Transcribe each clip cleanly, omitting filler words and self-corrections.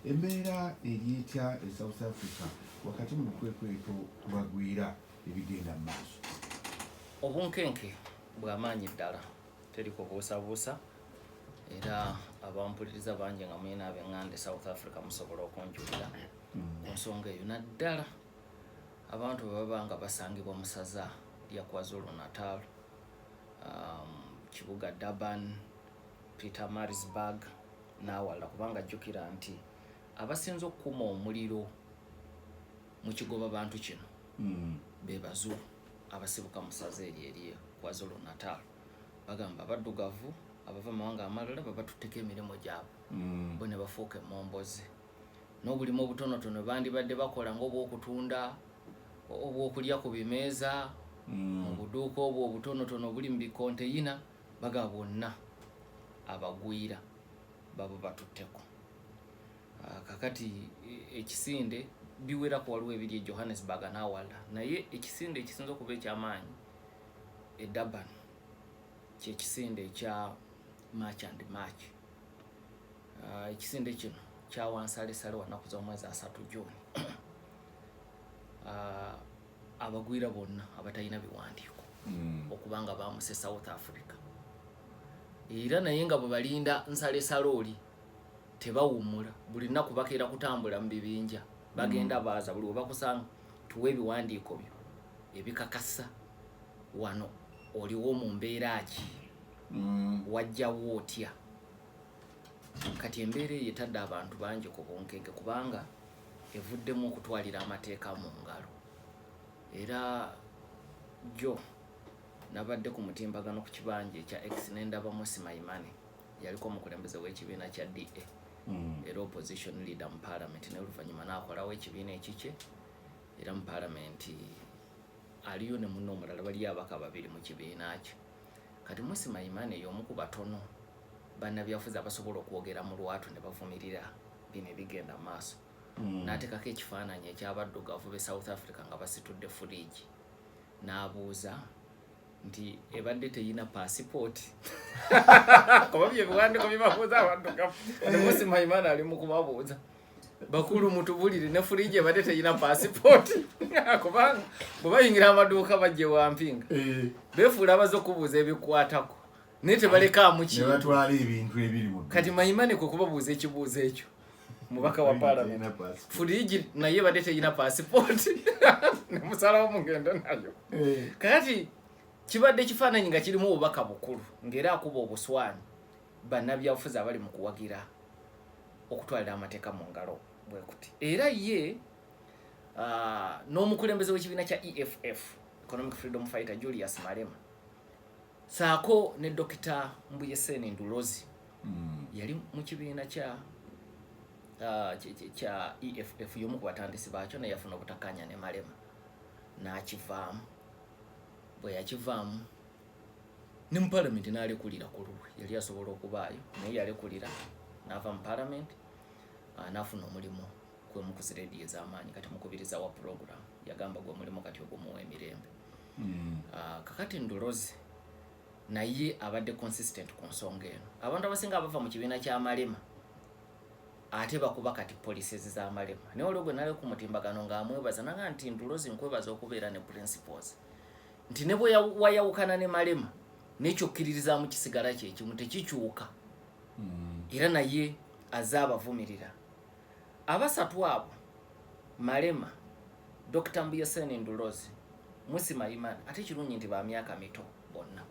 Embeera eri etya e South Africa wakati mu bikwekweto ku bagwira ebigenda mu maaso? Obunkenke bw'amaanyi ddala, teri kubuusabuusa, era abampuliriza bangi nga mulina ab'eŋŋanda e South Africa musobola okunjulira ku nsonga eyo, naddala abantu bwe baba nga basangibwa mu ssaza lya KwaZulu Natal, kibuga Durban, Pietermaritzburg n'awalala, kubanga jjukira nti abasinze okukuma omuliro mu kigoba bantu kino be Bazulu abasibuka mu ssaza eryo erye KwaZulu Natal. Bagamba abaddugavu abava mu mawanga amalala babatutteko emirimu gyabwe, bo ne bafuuka emmomboze n'obulimu obutonotono bandibadde bakola ng'obwokutunda, obw'okulya ku bimeeza, mu buduuka obwo obutonotono obuli mu bikonteyina. Bagaba bwonna abagwira baba batutteko. Kakati ekisinde biwerako, waliwo ebiri e Johannesburg n'awalala, naye ekisinde ekisinza okuba ekyamaanyi e Durban kyekisinde ekya March and March. Ekisinde kino kyawansalesale wanaku z'omwezi 30 Juni, abagwira bonna abatalina biwandiiko okubanga bamuse South Africa, era naye nga bwe balinda nsalesale oli tebawummula. Buli nnaku bakeera kutambula mu bibinja, bagenda baaza buli webakusanga, "Tuwe ebiwandiiko byo ebikakasa wano oliwo mu mbeera ki, wajjawo otya?" Kati embeera eyo etadde abantu bangi ku bunkenke, kubanga evuddemu okutwalira amateeka mu ngalo. Era jjo nabadde ku mutimbagano ku kibanja ekya X, nendaba Mmusi Maimane, yaliko omukulembeze w'ekibiina kya DA era opposition leader mu parliament, naye oluvannyuma n'akolawo ekibiina ekikye, era mu parliament aliyo ne munne omulala, baliyo abaka babiri mu kibiina kye. Kati Mmusi Maimane y'omu ku batono bannabyafuzi abasobola okwogera mu lwatu ne bavumirira bino ebigenda mu maaso. N'ateekako ekifaananyi ekyabaddugavu be South Africa nga basitudde furiigi, n'abuuza nti ebadde teyina pasipooti, kuba bye biwandiiko byebabuuza abaddugavu. Kati Mmusi Maimane ali mu kubabuuza, "Bakulu, mutubulire, ne furiigi ebadde teyina pasipooti?" Kubanga bwe bayingira amaduuka bajje wampinga, beefuula abaze okubuuza ebikwatako, naye tebalekaamu ne kintu. Batwala ebintu ebiri mu Kati Maimane kwe kubabuuza ekibuuzo ekyo, mubaka wa parliament, "Furiigi naye ebadde teyina pasipooti, nemusalawo mugende nayo?" Kakati kibadde kifaananyi nga kirimu obubaka bukulu, ng'era akuba obuswanyi bannabyabufuzi abali mu kuwagira okutwalira amateeka mu ngalo bwe kuti. Era ye n'omukulembeze w'ekibiina kya EFF, Economic Freedom Fighter, Julius Malema, saako ne Dokita Mbuyiseni Ndlozi, yali mu kibiina kya EFF, y'omu ku batandisi baakyo, naye yafuna obutakkaanya ne Malema n'akivaamu. Bwe yakivaamu ne mu palamenti n'alekulira ku lulwe, yali asobola okubaayo naye yalekulira n'ava mu palamenti, n'afuna omulimu kwemu ku zirediyo ez'amaanyi. Kati mukubiriza wa program, yagamba gwe mulimu kati ogumuwa emirembe. Kakati Ndlozi naye abadde consistent ku nsonga eno. Abantu abasinga abava mu kibiina kya Malema ate bakuba kati policies za Malema, naye olwo gwe nali ku mutimbagano ng'amwebaza naga nti, "Ndlozi, nkwebaza okubeera ne principles, nti ne bwe wayawukana ne Malema, nekyokkiririzaamu kisigala kyekimu, tekikyuka." Era naye aze abavumirira abasatu abo, Malema, Dr Mbuyiseni Ndlozi, Mmusi Maimane, ate kirungi nti ba myaka mito bonna.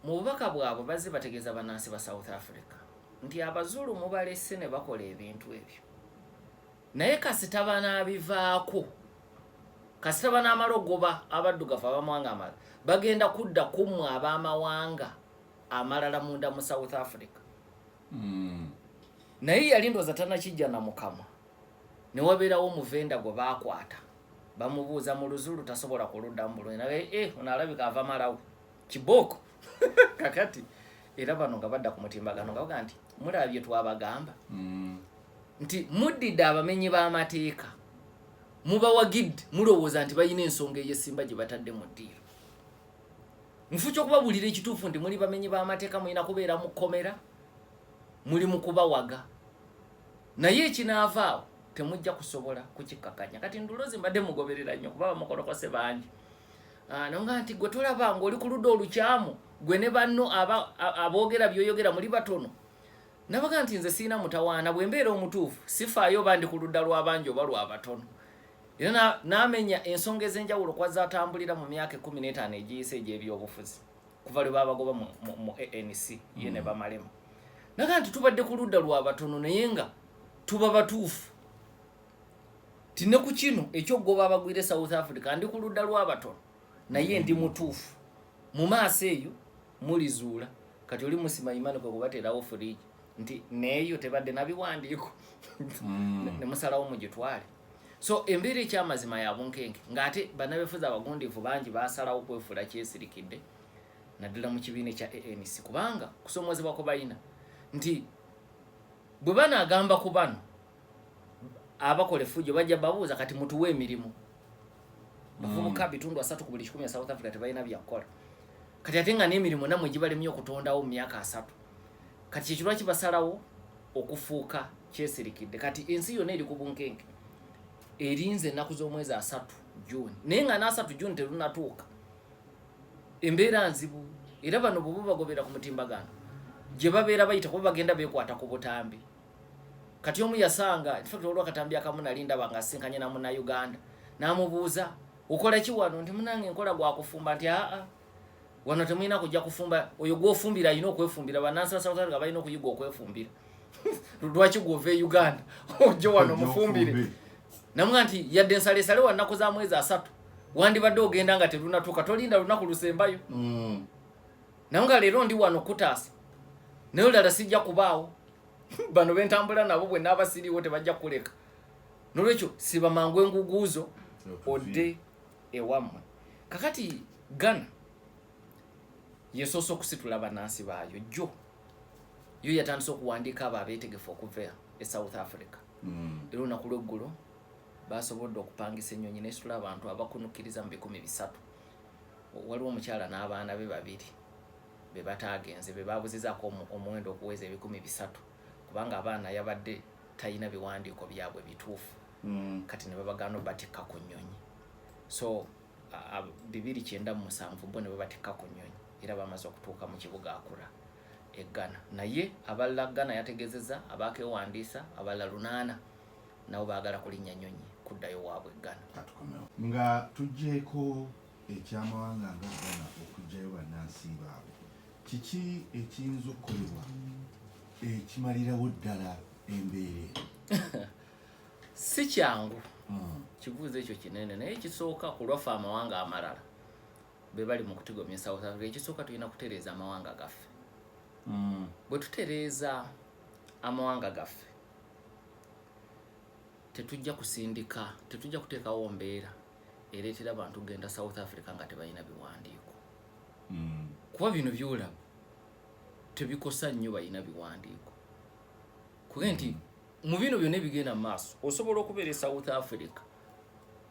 Mu bubaka bwabwe bazze bategeeza bannansi ba South Africa nti Abazulu mubalese ne bakola ebintu ebyo, naye kasita banaabivaako, kasita banaamala ogoba abaddugavu abamawanga amalala, bagenda kudda kummwe ab'amawanga amalala munda mu South Africa. Naye yali ndowooza tanakijja na mukama, ne wabeerawo omuvenda gwe baakwata, bamubuuza mu Luzulu, tasobola kuluddamu bulungi, naye ono alabika ava Malawi, kibooko. Kakati era bano nga badda ku mutimbagano nga baga nti, "Mulabye, twabagamba nti muddidde abamenyi b'amateeka, mubawagidde, mulowooza nti balina ensonga ey'essimba gye batadde mu ddiiro. Mufu ky'okubabuulira ekituufu nti muli bamenyi b'amateeka, mulina kubeera mu kkomera, muli mu kubawaga." Naye ekinaavaawo temujja kusobola kukikkakanya. Kati ndulozi mbadde mugoberera nnyo kuba bamukolokose bangi. Nonga nti gwe tolaba ng'oli ku ludda olukyamu, gwe ne banno aboogera by'oyogera muli batono. Nabaga nti nze sirina mutawaana, bwe mbeera omutuufu sifaayo oba ndi ku ludda lw'abangi oba lw'abatono. Era n'amenya ensonga ez'enjawulo kwazatambulira mu myaka 15 egiyise egy'ebyobufuzi kuva lwe babagoba mu ANC ye ne bamalema. Naga nti tubadde ku ludda lw'abatono naye nga tuba batuufu. Ti ne ku kino eky'okugoba abagwire South Africa ndi ku ludda lw'abatono naye ndi mutuufu. Mu maaso eyo mulizuula. Kati oli musima imani kwe kubateerawo fridge nti neeyo tebadde na biwandiiko ne musalawo mugitwale. So embeera ekyamazima ya bunkenke ng'ate bannabyabufuzi abagundiivu bangi baasalawo kwefuula kyesirikidde naddala mu kibiina ekya ANC, kubanga kusomoozebwa kwe balina nti bwe banaagamba ku bano abakola effujjo bajja babuuza kati mutuwe emirimu. Bavubuka 30% ku buli 100 ya South Africa tebalina byakukola. Kati ate nga n'emirimu nammwe gibalemye okutondawo mu myaka 30. Kati kyekyo lwaki basalawo okufuuka kyesirikidde. Kati ensi yonna eri ku bunkenke erinze ennaku z'omwezi 3 June, naye nga n'asatu June terunatuuka. Embeera nzibu era bano bwe bagobera ku mutimbagano gye babeera bayita kuba bagenda beekwata ku butambi. Kati omu yasanga, in fact waliwo akatambi akamu nali ndaba nga asinkanye na Munnayuganda n'amubuuza okola ki wano, nti munange nkola gwa kufumba, nti aa wano temulina kujja kufumba, oyo gw'ofumbira alina okwefumbira. Bannansi ba South Africa balina okuyiga okwefumbira. Lwaki gw'ova e Uganda ojje wano mufumbire? Namugamba nti yadde nsalesale wa nnaku za mwezi 3 wandibadde ogenda nga terunatuuka, tolinda lunaku lusembayo. Naye nga leero ndi wano kutaasa, naye olulala sijja kubaawo. Bano bentambula nabo bwe naaba siriiwo tebajja kuleka. Nolwekyo siba mangu enguguuzo odde ewammwe. Kakati Ghana yesoose okusitula bannansi baayo jjo, yo yatandise okuwandiika abo abeetegefu okuva e South Africa. Era olunaku lw'eggulo basobodde okupangisa ennyonyi nesitula abantu abakunukiriza mu 300. Waliwo omukyala n'abaana be babiri be bataagenze, be babuzizaako omuwendo okuweza 300, kubanga abaana yabadde talina biwandiiko byabwe bituufu. Kati ne babagaana obatikka ku nnyonyi. So 297 bo ne babatikka ku nnyonyi era bamaze okutuuka mu kibuga Accra e Ghana. Naye abalala Ghana yategeezezza abaakeewandiisa abalala 8 nabo baagala kulinnya nnyonyi kuddayo waabwe e Ghana. Katukomewo nga tuggyeeko ekyamawanga nga Ghana okuggyayo bannansi baabwe, kiki ekiyinza okukolebwa ekimalirawo ddala embeera eno? Si kyangu, kibuuzo ekyo kinene, naye ekisooka ku lwaffe amawanga amalala be bali mu kutigomya South Africa, ekisooka tulina kutereeza amawanga gaffe. Bwe tutereeza amawanga gaffe tetujja kusindika, tetujja kuteekawo mbeera ereetera abantu kugenda South Africa nga tebalina biwandiiko. Kuba bino byolaba tebikosa nnyo balina biwandiiko, kuba nti mu bino byonna ebigenda mu maaso osobola okubeera e South Africa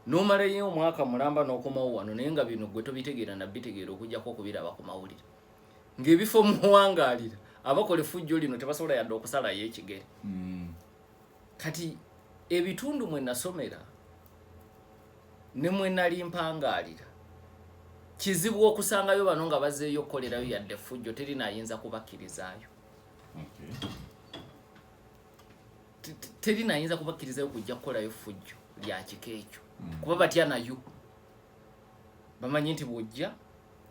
n'omalayo omwaka mulamba n'okomawo wano, naye nga bino gwe tobitegeera nabitegeera okujjako okubiraba ku mawulire ng'ebifo muwangaalira abakola effujjo lino tebasobola yadde okusalayo ekigere. Kati ebitundu mwe nasomera ne mwe nali mpangaalira kizibu okusangayo bano nga bazeeyo okukolerayo yadde effujjo, teri nayinza kubakkirizaayo. Teri nayinza kubakkirizayo kujja kukolayo ffujjo lya kika ekyo, kuba batya nayo bamanyi nti bw'ojja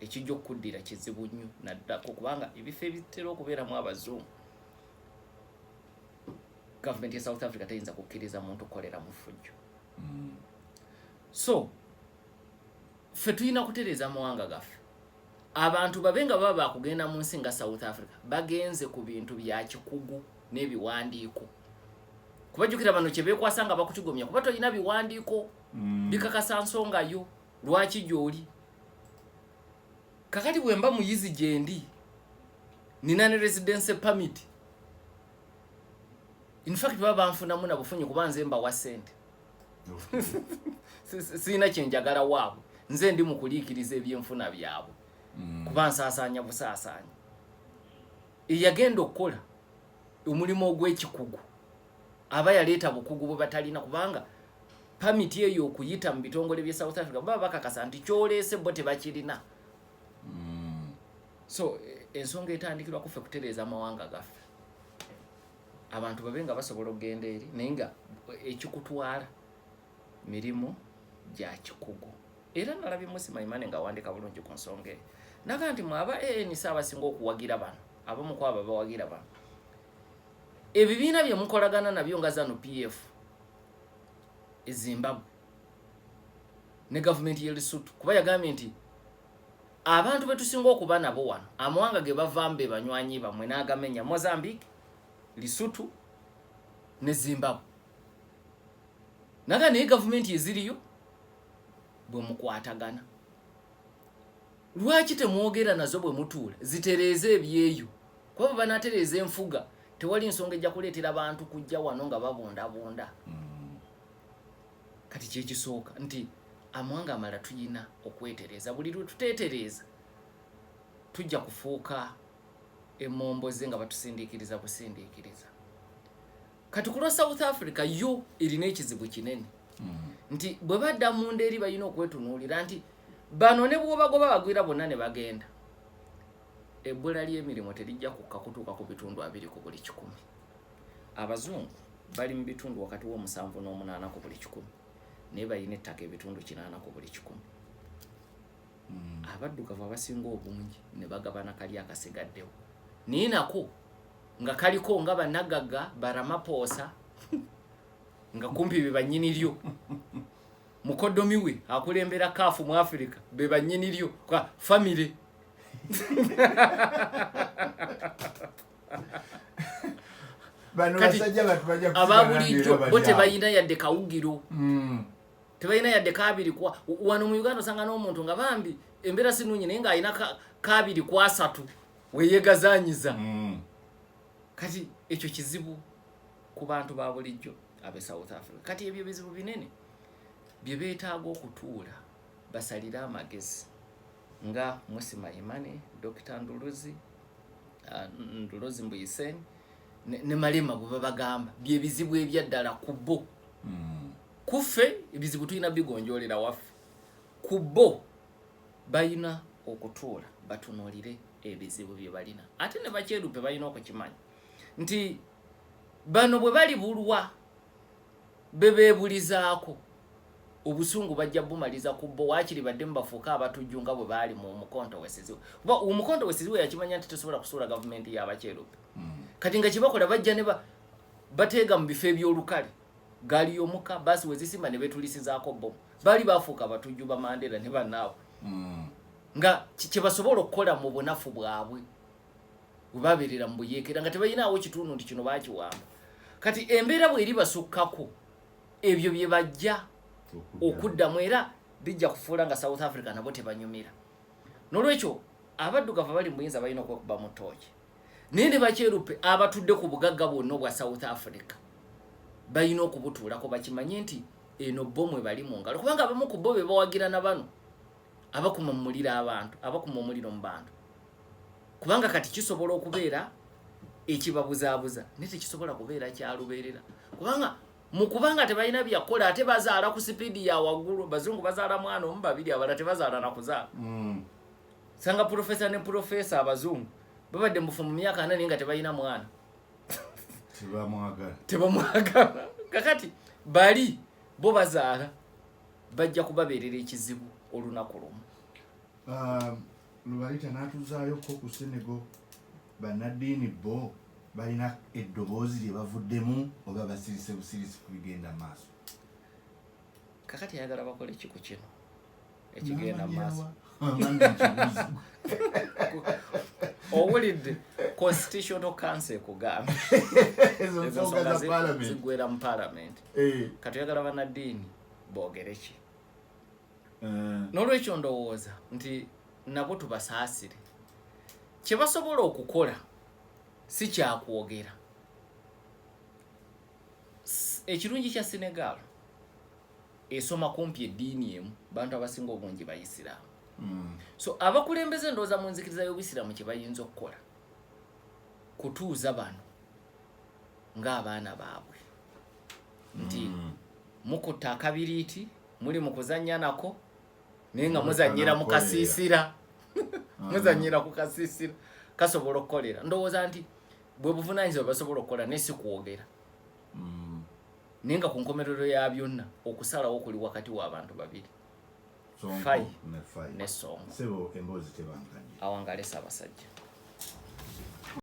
ekijja okukuddira kizibu nnyo, naddako kubanga ebifo ebitera okubeeramu abazungu gavumenti ya South Africa teyinza kukkiriza muntu kukolera mu ffujjo. So ffe tulina kutereeza amawanga gaffe, abantu babe nga baba bakugenda mu nsi nga South Africa bagenze ku bintu bya kikugu n'ebiwandiiko, kubajjukira bano kye beekwasa nga bakutigomya kuba tolina biwandiiko bikakasa nsonga yo lwaki gy'oli. Kakati bwe mba muyizi gyendi nina ne residence permit, in fact baba banfunamu na bufunyi kuba nze mbawa ssente, sirina kyenjagala waabwe, nze ndi mu kuliikiriza ebyenfuna byabwe kuba nsaasaanya busaasaanya. Eyagenda okukola omulimu ogw'ekikugu Aba yaleeta bukugu bwe batalina, kubanga pamiti eyo okuyita mu bitongole by'e South Africa baba bakakasa nti kyoleese bo tebakirina. So ensonga etandikirwa kuffe kutereeza amawanga gaffe, abantu babe nga basobola okugenda eri, naye nga ekikutwala mirimu gya kikugu. Era nalabye Mmusi Maimane ng'awandiika bulungi ku nsonga eyo, naga nti mwe aba ANC abasinga okuwagira bano, abamu ku abo abawagira bano, ebibiina bye mukolagana nabyo nga ZANU PF e Zimbabwe ne gavumenti y'e Lesotho, kuba yagambye nti abantu be tusinga okuba nabo wano, amawanga ge bavaamu be banywanyi bammwe, n'agamenya Mozambique, Lesotho ne Zimbabwe, naga naye gavumenti eziriyo bwe mukwatagana, lwaki temwogera nazo bwe mutuula zitereeze ebyeyo? Kuba bwe banaatereeza enfuga, tewali nsonga ejja kuleetera bantu kujja wano nga babundabunda. Kati kyekisooka nti amawanga amalala tuyina okwetereeza. Buli lwe tuteetereeza, tujja kufuuka emomboze nga batusindiikiriza busindiikiriza. Kati ku lwa South Africa, yo erina ekizibu kinene nti bwe badda munda eri balina okwetunuulira nti bano ne bwobagoba bagwira bonna ne bagenda, ebbula ly'emirimu terijja kukka kutuuka ku 20 ku buli kikumi. Abazungu bali mu bitundu wakati w'7 n'8 ku buli kikumi, naye balina ettaka 8% ku buli kikumi. Abaddugavu abasinga obungi ne bagabana kali akasigaddewo, naye nako nga kaliko nga bannagagga ba Ramaphosa nga kumpi be bannyini lyo. Mukoddomi we akulembera kaafu mu Afirika be bannyini lyo kwa famire. Bano Kati, basajja batu bajja aba bulijjo kusigala bo nga era tebalina yadde kawugiro, tebalina yadde kabiri kwa wano mu Uganda osanga n'omuntu nga bambi embeera si nnungi, naye ng'alina 2 ku 3 weyeegazanyiza. Kati ekyo kizibu ku bantu ba bulijjo abe South Africa. Kati ebyo bizibu binene bye beetaaga okutuula basalire amagezi nga Mmusi Maimane, Dr Nduluzi, Ndulozi Mbuyiseni ne Malema bwe babagamba byebizibu ebyaddala ku bo. Kuffe ebizibu tulina bigonjoolera waffe, ku bo balina okutuula batunuulire ebizibu bye balina. Ate ne bakyerupe balina okukimanya nti bano bwe bali bulwa bebeebulizaako obusungu, bajja bumaliza ku bo. Waakiri baddemu bafuuke abatujju nga bwe baali mu Umkhonto weSizwe, kuba Umkhonto weSizwe yakimanya nti tosobola kusuula gavumenti y'abakyerupe. Kati nga kyebakola, bajja ne bateega mu bifo ebyolukale, gaali y'omukka, baasi wezisimba ne betulisizaako bomu. Baali bafuuka abatujju ba Mandela ne bannaabwe, nga kyebasobola okukola mu bunafu bwabwe bwe babeerera mu buyeekera nga tebalinaawo kitundu nti kino bakiwamba. Kati embeera bw'eri basukkako, ebyo bye bajja okuddamu era bijja kufuula nga South Africa nabo tebanyumira. Nolwekyo abaddugavu abali mu buyinza balina okwekuba mu ttooki, naye ne bakyerupe abatudde ku bugagga bwonna obwa South Africa balina okubutuulako bakimanye nti eno bo mwe bali mu ngalo, kubanga abamu ku bo be bawagira na bano abakuma mu muliro abantu, abakuma omuliro mu bantu, kubanga kati kisobola okubeera ekibabuzaabuza, naye tekisobola kubeera kyalubeerera, kubanga mu kubanga tebalina byakukola ate bazaala ku sipiidi ya waggulu. Bazungu bazaala mwana omu, babiri, abalala tebazaala nakuzaala. Sanga profesa ne profesa abazungu babadde mufu mu myaka 40, naye nga tebalina mwana. Tebamwagala. Tebamwagala. Kakati bali bo bazaala, bajja kubabeerera ekizibu olunaku lumu. Lubalita n'atuzaayoko ku Senegal. Bannaddiini bo balina eddoboozi lye bavuddemu oba basirise busirisi ku bigenda maaso? Kakati ayagala bakole ki ku kino ekigenda mu maaso? Nange nkibuuza. Owulidde Constitutional Council ekugamba ezo ezo nsonga nsonga za parliament ziggwera mu parliament. Kati oyagala bannaddiini boogere ki? N'olwekyo ndowooza nti nabo tubasaasire, kye basobola okukola si kyakwogera. Ekirungi kya Senegal, esoma kumpi eddiini emu, bantu abasinga obungi bayisiraamu. So abakulembeze ndowooza mu nzikiriza y'obuyisiraamu kye bayinza okukola kutuuza bano ng'abaana baabwe. Mukutta akabiriiti, muli mu kuzannya nako, naye nga muzannyira mu kasiisira, muzannyira ku kasiisira, kasobola okukolera. Ndowooza nti bwe buvunaanyizibwa basobola okukola, naye si kwogera. Naye nga ku nkomerero ya byonna, okusalawo kuli wakati w'abantu babiri. Sonko Fai. Ne Fai. Ne Sonko. Sebo, emboozi tebankadde. Awangale Ssaabasajja.